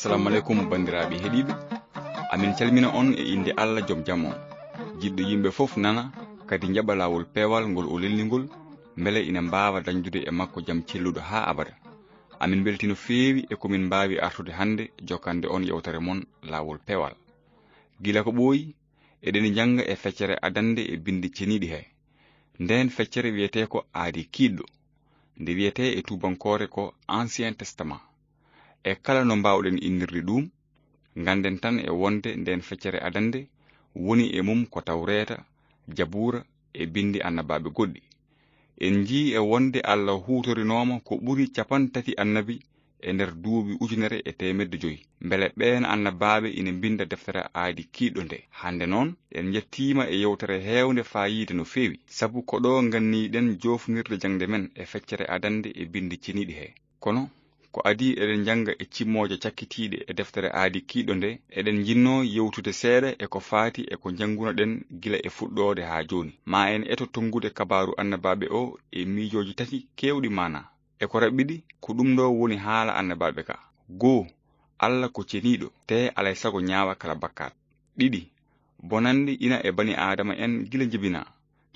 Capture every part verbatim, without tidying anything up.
Assalamu aleykum, banndiraaɓe heɗiiɓe. Amin calmina on e innde Allah, Joom jam on. Jiɗɗo yimɓe fof nana, kadi njaɓa laawol peewal ngol o lelni ngol, mbele ina mbaawa dañdude e makko jam celluɗo haa abada. Amin mbeltii no feewi e ko min mbaawi artude hannde jokkande on yewtere mon Laawol Peewal. Gila ko ɓooyi, eɗen njannga e feccere adannde e binndi ceniiɗi he. Ndeen feccere wiyetee ko Aadi Kiiɗɗo. Nde wiyetee e tuubankoore ko Ancien Testament. E kala no mbaawɗen innirde ɗum, ngannden tan e wonde ndeen feccere adannde woni e mum ko Tawreeta, Jabuura e binndi annabaaɓe goɗɗi. En njii e wonde Allah huutorinooma ko ɓuri cappanɗe tati annabi e nder duuɓi ujunere e teemedde joy, mbele ɓeen annabaaɓe ina mbinnda deftere Aadi Kiiɗɗo nde. Hannde noon, en njettiima e yewtere heewnde faayiida no feewi, sabu ko ɗo nganniiɗen joofnirde jaŋde men e feccere adannde e binndi ceniiɗi he. Kono, ko adii eɗen njannga e cimmooje cakkitiiɗe e deftere Aadi Kiiɗɗo nde, eɗen njinnoo yewtude seeɗa e ko faati e ko njanngunoɗen gila e fuɗɗoode haa jooni. Ma en eto tonngude kabaaru annabaaɓe o e miijooji tati keewɗi maanaa. E ko raɓɓiɗi, ko ɗum ɗo woni haala annabaaɓe ka. Goo, Allah ko ceniiɗo, tee alay sago ñaawa kala bakkaat. Ɗiɗi, bonannde ina e bani Aadama en gila njibinaa,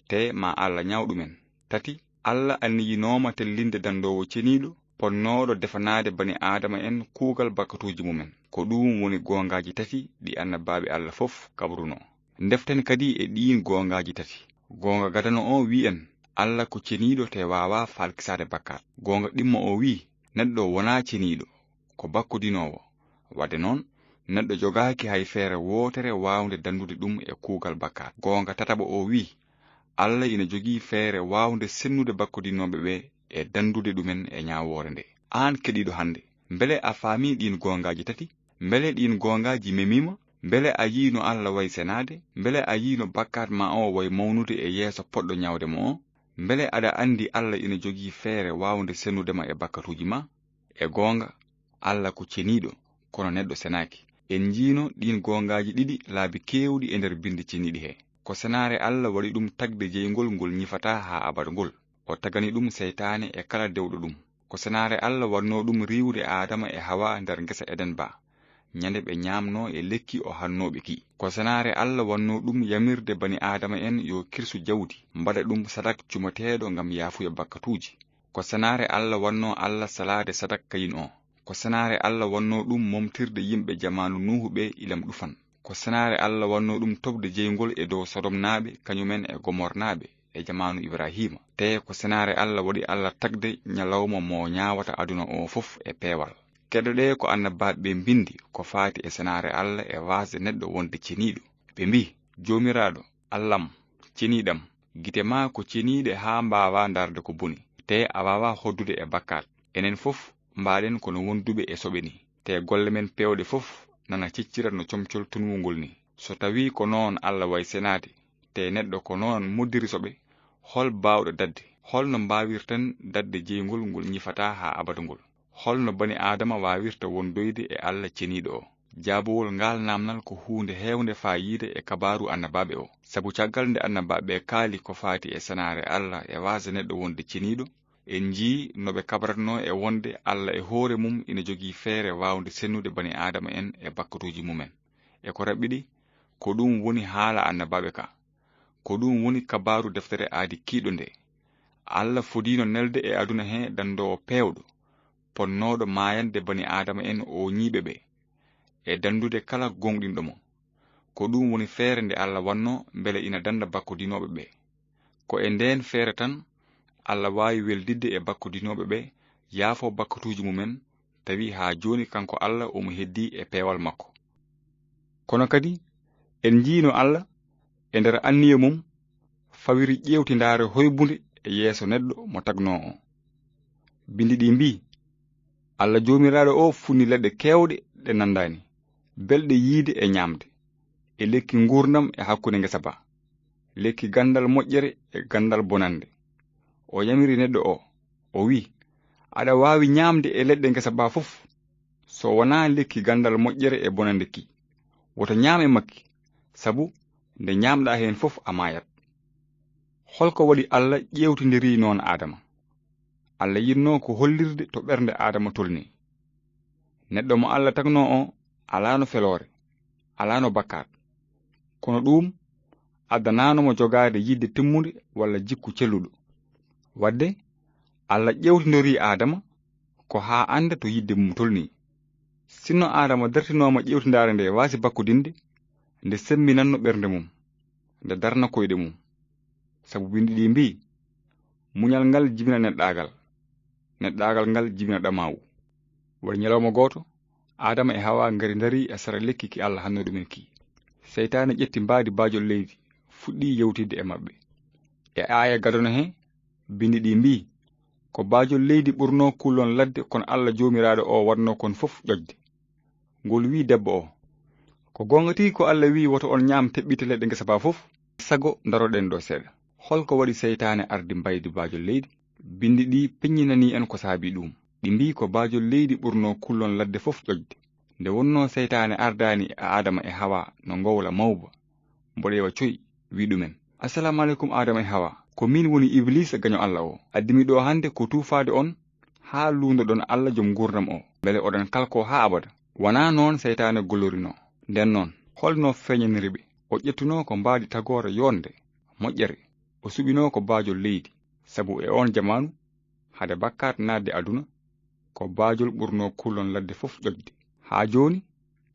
tee ma Allah ñaaw ɗumen. Tati, Allah anniyinooma tellinde danndoowo ceniiɗo, ponnooɗo defanaade bani Aadama en kuugal bakkatuuji mumen. Ko ɗum woni goongaaji tati ɗi annabaaɓe Allah fof kabrunoo. Ndeften kadi e ɗiin goongaaji tati. Goonga gadano o wii en, Allah ko ceniiɗo te waawaa falkisaade bakkaat. Goonga ɗimmo o wii, neɗɗo wonaa ceniiɗo, ko bakkodinoowo. Waɗde noon, neɗɗo jogaaki hay feere wootere waawnde danndude ɗum e kuugal bakkaat. Goonga tataɓo o wii, Allah ina jogii feere waawnde sennude bakkodinooɓe ɓe e danndude ɗumen e ñaawoore nde. Aan keɗiiɗo hannde, mbele a faamii ɗiin goongaaji tati? Mbele ɗiin goongaaji memiima? Mbele a yii no Allah wayi senaade? Mbele a yii no bakkaat ma o wayi mawnude e yeeso poɗɗo ñaawde mo o? Mbele aɗa anndi Allah ina jogii feere waawnde sennude ma e bakkatuuji ma? E goonga, Allah ko ceniiɗo, kono neɗɗo senaaki. En njiino ɗiin goongaaji ɗiɗi laabi keewɗi e nder binndi ceniiɗi he. Ko senaare Allah waɗi ɗum tagde jeyngol ngol ñifataa haa abada ngol. O tagani ɗum seytaane e kala dewɗo ɗum. Ko senaare Allah waɗnoo ɗum riiwde Aadama e Hawa nder ngesa Eden ba, ñande ɓe ñaamnoo e lekki o hannooɓe ki. Ko senaare Allah waɗnoo ɗum yamirde bani Aadama en yo kirsu jawdi, mbaɗa ɗum sadak cumateeɗo ngam yaafuya bakkatuuji. Ko senaare Allah waɗnoo Allah salaade sadak Kayin o. Ko senaare Allah waɗnoo ɗum momtirde yimɓe jamaanu Nuuhu ɓe ilam ɗufan. Ko senaare Allah waɗnoo ɗum toɓde jeyngol e dow Sodomnaaɓe, kañumen e Gomornaaɓe, e jamaanu Ibrahiima. Tee ko senaare Allah waɗi Allah tagde ñalawma mo ñaawata aduna o fof e peewal. Keɗoɗee ko annabaaɓe ɓe mbinndi ko faati e senaare Allah e waasde neɗɗo wonde ceniiɗo. Ɓe mbii, Joomiraaɗo, Allah'am, ceniiɗam, gite maa ko ceniiɗe haa mbaawaa ndaarde ko boni, tee a waawaa hoɗdude e bakkaat. Enen fof mbaaɗen ko no wonduɓe e soɓe nii, tee golle men peewɗe fof nana ciccira no comcol tunwungol nii. So tawii ko noon Allah wayi senaade, tee neɗɗo ko noon moddiri soɓe, hol baawɗo daɗde? Hol no mbaawirten daɗde jeyngol ngol ñifataa haa abada ngol? Hol no bani Aadama waawirta wondoyde e Allah ceniiɗo o? Jaabowol ngaal naamnal ko huunde heewnde faayiida e kabaaru annabaaɓe o. Sabu caggal nde annabaaɓe ɓe kaali ko faati e senaare Allah e waasde neɗɗo wonde ceniiɗo, en njii no ɓe kabratnoo e wonde Allah e hoore mum ina jogii feere waawnde sennude bani Aadama en e bakkatuuji mumen. E ko raɓɓiɗi, ko ɗum woni haala annabaaɓe ka. Ko ɗum woni kabaaru deftere Aadi Kiiɗɗo nde. Allah fodiino nelde e aduna he danndoowo peewɗo, ponnooɗo maayande bani Aadama en o ñiiɓe ɓe, e danndude kala gooŋɗinɗo mo. Ko ɗum woni feere nde Allah waɗnoo mbele ina dannda bakkodinooɓe ɓe. Ko e ndeen feere tan Allah waawi weldidde e bakkodinooɓe ɓe, yaafoo bakkatuuji mumen, tawi haa jooni kanko Allah omo heddii e peewal makko. Kono kadi, en njiyno Allah e nder anniya mum fawiri ƴeewtindaare hoybunde e yeeso neɗɗo mo tagnoo o. Binndi ɗi mbii, Allah Joomiraaɗo o funni leɗɗe keewɗe ɗe nanndaani, belɗe yiyde e ñaamde, e lekki nguurndam e hakkunde ngesa ba, lekki ganndal moƴƴere e ganndal bonannde. O yamiri neɗɗo o, o wii, aɗa waawi ñaamde e leɗɗe ngesa ba fof, so wonaa lekki ganndal moƴƴere e bonannde ki. Woto ñaam e makki, sabu nde ñaamɗaa heen fof a maayat. Hol ko waɗi Allah ƴeewtindiri noon Aadama? Allah yiɗnoo ko hollirde to ɓernde Aadama tolnii. Neɗɗo mo Allah tagnoo o alaano feloore, alaano bakkaat. Kono ɗuum addanaano mo jogaade yidde timmunde walla jikku celluɗo. Wadde, Allah ƴeewtindorii Aadama ko haa annda to yidde mum tolnii. Sinno Aadama dartinooma ƴeewtindaare nde waasi bakkudinde, nde semmbinanno ɓernde mum, nde darna koyɗe mum. Sabu binndi ɗi mbii, "Muñal ngal jibina neɗɗaagal, neɗɗaagal ngal jibina ɗamaawu." Waɗi ñalawma gooto, Aadama e Hawa ngari ndarii e sara lekki ki Allah hannoo ɗumen ki. Seytaane ƴetti mbaadi baajol leydi, fuɗɗii yewtidde e maɓɓe. E aaya gadano he, binndi ɗi mbii, "Ko baajol leydi ɓurnoo kullon ladde kon Allah Joomiraaɗo o waɗnoo kon fof ƴoƴde." Ngol wii debbo o, "Ko goonga tigi ko Allah wii woto on ñaam teɓɓitte leɗɗe ngesa ba fof? Sago ndaroɗen ɗo seeɗa. Holko waɗi seytaane ardi mbaydi baajol leydi?" Binndi ɗi peññinanii en ko saabii ɗuum. Ɗi mbii ko baajol leydi ɓurnoo kullon ladde fof ƴoƴde. Nde wonnoo seytaane ardaani e Aadama e Hawa no ngowla mawba, mboɗeewa coy, wii ɗumen, "Assalaamu aleykum Aadama e Hawa. Ko miin woni Ibliisa gaño Allah o. Addi mi ɗo hannde ko tuufaade on haa luundoɗon Allah joom nguurndam o. Mbele oɗon kalkoo haa abada." Wanaa noon seytaane gollorinoo. Nden noon, holno feeñaniri ɓe? O ƴettunoo ko mbaadi tagoore yonde, moƴƴere. O suɓinoo ko baajol leydi. Sabu e oon jamaanu, hade bakkaat naatde aduna, ko baajol ɓurnoo kullon ladde fof ƴoƴde. Haa jooni,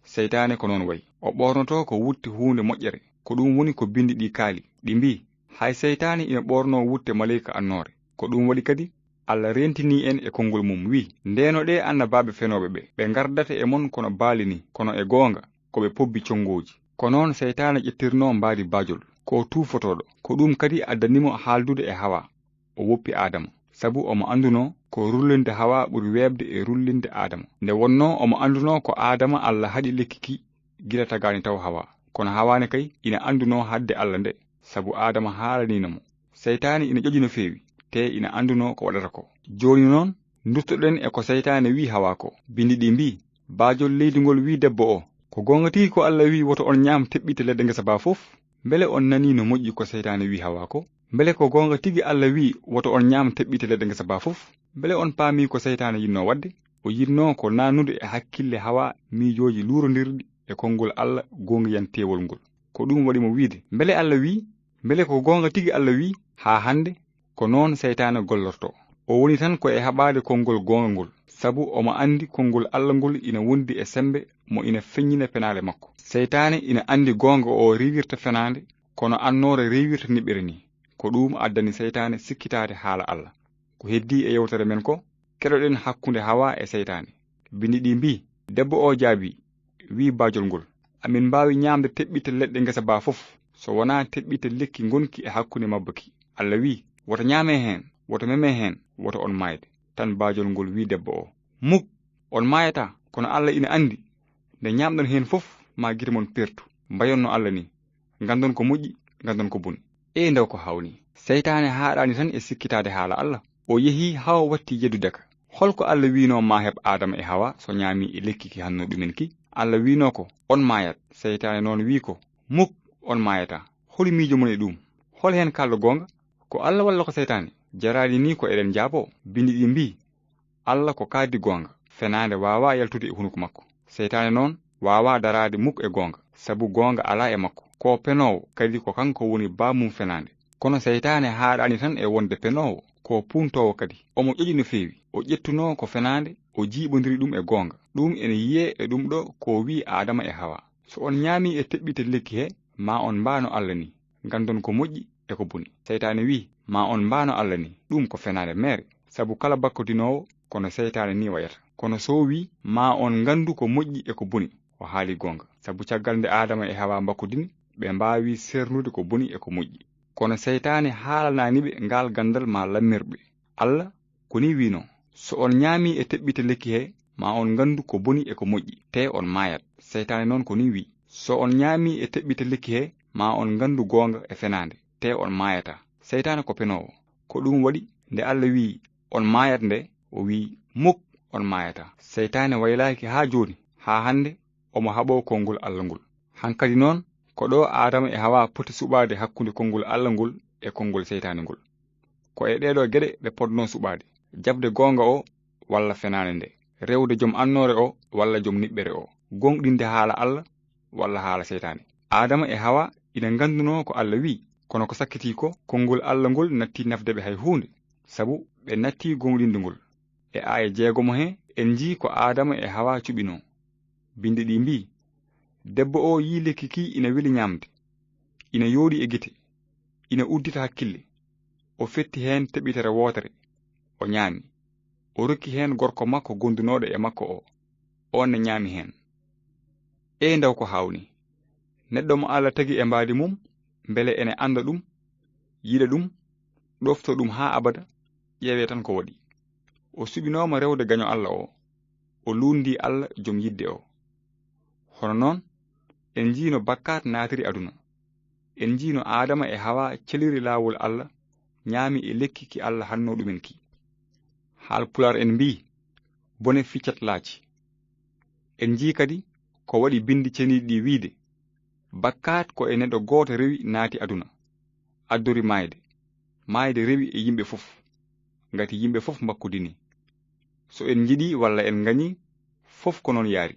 seytaane ko noon wayi. O ɓoornotoo ko wutte huunde moƴƴere. Ko ɗum woni ko binndi ɗi kaali. Ɗi mbii, hay seytaane ina ɓoornoo wutte maleyka annoore. Ko ɗum waɗi kadi, Allah reentinii en e konngol mum, wii, "Ndeenoɗee annabaaɓe fenooɓe ɓe. Ɓe ngardata e mon kono baali ni, kono e goonga, ko ɓe pobbi conngooji." Ko noon seytaane ƴettirnoo mbaadi baajol. Ko o tuufotooɗo. Ko ɗum kadi addani mo haaldude e Hawa. O woppi Aadama, sabu omo anndunoo ko rullinde Hawa ɓuri weeɓde e rullinde Aadama. Nde wonnoo omo anndunoo ko Aadama Allah haɗi lekki ki gila tagaani taw Hawa. Kono Hawa ne kay ina anndunoo hadde Allah nde, sabu Aadama haalaniino mo. Seytaane ina ƴoƴi no feewi, te ina anndunoo ko waɗata ko. Jooni noon, nduttoɗen e ko seytaane wii Hawa ko. Binndi ɗi mbii, baajol leydi ngol wii debbo o, "Ko goonga tigi ko Allah wii woto on ñaam teɓɓitte leɗɗe ngesa ba fof?" Mbele on nanii no moƴƴi ko seytaane wii Hawa ko? Mbele ko goonga tigi Allah wii woto on ñaam teɓɓitte leɗɗe ngesa ba fof? Mbele on paamii ko seytaane yiɗnoo waɗde? O yiɗnoo ko naannude e hakkille Hawa miijooji luurondirɗi e konngol Allah goongiyanteewol ngol. Ko ɗum waɗi mo wiide, "Mbele Allah wii? Mbele ko goonga tigi Allah wii?" Haa hannde, ko noon seytaane gollortoo. O woni tan ko e haɓaade konngol goonga ngol, sabu omo anndi konngol Allah ngol ina wondi e semmbe mo ina feññina penaale makko. Seytaane ina anndi goonga o riiwirta fenaande, kono annoore riiwirta niɓɓere ni. Ko ɗum addani seytaane sikkitaade haala Allah. Ko heddii e yewtere men ko, keɗoɗen hakkunde Hawa e seytaane. Binndi ɗi mbii, debbo o jaabii, wii baajol ngol, "Amin mbaawi ñaamde teɓɓitte leɗɗe ngesa ba fof, so wonaa teɓɓitte lekki ngonki e hakkunde mabba ki. Allah wii, woto ñaame heen, woto meme heen, woto on maayde." Tan baajol ngol wii debbo o, "Muk, on maayataa, kono Allah ina anndi, nde ñaamɗon heen fof, ma gite mon pertu, mbayon no Allah ni, nganndon ko moƴƴi, nganndon ko boni." Ee, ndew ko hawni. Seytaane haaɗaani tan e sikkitaade haala Allah. O yehi haa o watti yeddude ka. Holko Allah wiinoo ma heɓ Aadama e Hawa so ñaami e lekki ki hannoo ɗumen ki? Allah wiinoo ko, "On maayat." Seytaane noon wii ko, "Muk, on maayataa." Holi miijo mon e ɗum? Hol heen kaalɗo goonga? Ko Allah walla ko seytaane? Jaraani ni ko eɗen njaaboo. Binndi ɗi mbii, Allah ko kaaddi goonga. Fenaande waawaa yaltude e hunuko makko. Seytaane noon waawaa daraade muk e goonga, sabu goonga alaa e makko. Ko penoowo, kadi ko kanko woni baamum fenaande. Kono seytaane haaɗaani tan e wonde penoowo, ko puuntoowo kadi. Omo ƴoƴi no feewi. O ƴettunoo ko fenaande, o jiiɓondiri ɗum e goonga. Ɗum ene yiyee e ɗum ɗo ko wii Aadama e Hawa. So on ñaami e teɓɓite lekki he, ma on mbaano Allah ni. Nganndon ko moƴƴi e ko boni. Seytaane wii, ma on mbaano Allah ni. Ɗum ko fenaande meere. Sabu kala bakkodinoowo, kono seytaane ni wayata. Kono so wii, ma on nganndu ko moƴƴi e ko boni, o haali goonga. Sabu caggal nde Aadama e Hawa mbakkudini, ɓe mbaawi seernude ko boni e ko moƴƴi. Kono seytaane haalanaani ɓe ngaal ganndal ma lammirɓe. Allah ko ni wiinoo, so on ñaami e teɓɓite lekki he, ma on nganndu ko boni e ko moƴƴi, te on maayat. Seytaane noon ko ni wii, so on ñaami e teɓɓite lekki he, ma on nganndu goonga e fenaande, te on maayataa. Seytaane ko penoowo. Ko ɗum waɗi nde Allah wii, on maayat nde, o wii, muk, on maayataa. Seytaane waylaaki haa jooni, haa hannde omo haɓoo konngol Allah ngol. Hankadi noon, ko ɗo Aadama e Hawa poti suɓaade hakkunde konngol Allah ngol e konngol seytaane ngol. Ko e ɗeeɗo geɗe ɓe potnoo suɓaade, jaɓde goonga o walla fenaande nde. rewde jom annoore o walla jom niɓɓere o, gonɗinde haala Alla walla haala seytaane. Aadama e Hawa ina nganndunoo ko Alla wi'i, kono ko sakkitii ko, konngol Alla ngol nattii nafde ɓe hay huunde, sabu ɓe nattii gonɗinde ngol. E aaya jeegomo he, en njii ko Aadama e Hawa cuɓinoo. Binndi ɗi mbii, debbo o yii lekki ki ina weli ñaamde, ina yooɗi e gite, ina uddita hakkille. O fetti heen teɓitere wootere, o ñaami. O rokki heen gorko makko gondunooɗo e makko o, oon ne ñaami heen. Ee ndaw ko haawnii! Neɗɗo mo Alla tagi e mbaadi mum, mbele ene annda ɗum, yiɗa ɗum, ɗoftoo ɗum haa abada, ƴeewee tan ko waɗi. O suɓinooma rewde gaño Alla o, o luunndii Alla jom yiɗde o. Hono noon, en njii no bakkaat naatiri aduna. En njii no Aadama e Hawa celiri laawol Alla, ñaami e lekki ki Alla hannoo ɗumen ki. Haal Pulaar en mbii, bone ficcat laaci. En njii kadi ko waɗi binndi ceniiɗi ɗi wiyde, bakkaat ko e neɗɗo gooto rewi naati aduna, addori maayde, maayde rewi e yimɓe fof, ngati yimɓe fof mbakkudinii. So en njiɗii walla en ngañii, fof ko noon yaari.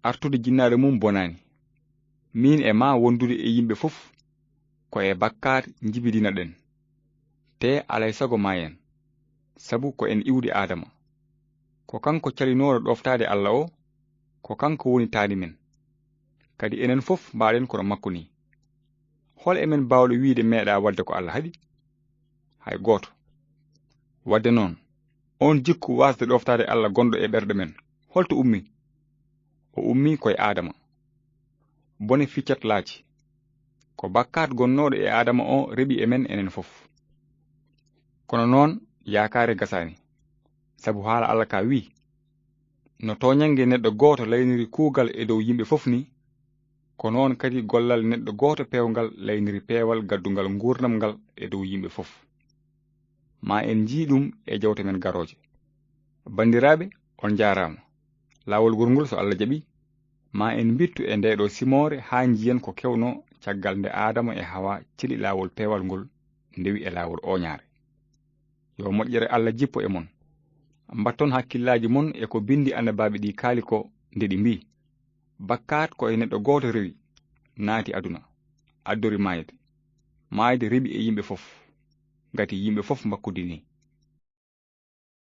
Artude jinnaade mum bonaani. Miin e maa wondude e yimɓe fof, ko e bakkaat njibidina-ɗen. Tee alay sago maayen, sabu ko en iwdi Aadama. Ko kanko calinooɗo ɗooftaade Alla o, ko kanko woni taani men. Kadi enen fof mbaaɗen kono makko nii. Hol e men baawɗo wiyde meeɗaa waɗde ko Alla haɗi? Hay gooto. Waɗde noon, oon jikku waasde ɗooftaade Alla gonɗo e ɓerɗe men, holto ummii? O ummii ko e Aadama. Bone ficcat laaci. Ko bakkaat gonnooɗo e Aadama o reɓi e men enen fof. Kono noon, yaakaare gasaani. Sabu haala Alla ka wii, no tooñannge neɗɗo gooto layniri kuugal e dow yimɓe fof nii, ko noon kadi gollal neɗɗo gooto peewngal layniri peewal gaddungal nguurndam ngal e dow yimɓe fof. Ma en njii ɗum e jawte men garooje. Banndiraaɓe, on njaaraama. Laawol ngol ngol, so Alla jaɓii, ma en mbittu e ndeeɗo simoore haa njiyen ko kewnoo caggal nde Aadama e Hawa celi laawol peewal ngol, ndewi e laawol ooñaare. Yo moƴƴere Alla jippo e mon. Mbatton hakkillaaji mon e ko binndi annabaaɓe ɗi kaali ko nde ɗi mbii, bakkaat ko e neɗɗo gooto rewi, naati aduna, addori maayde. Maayde rewi e yimɓe fof, ngati yimɓe fof mbakkudinii.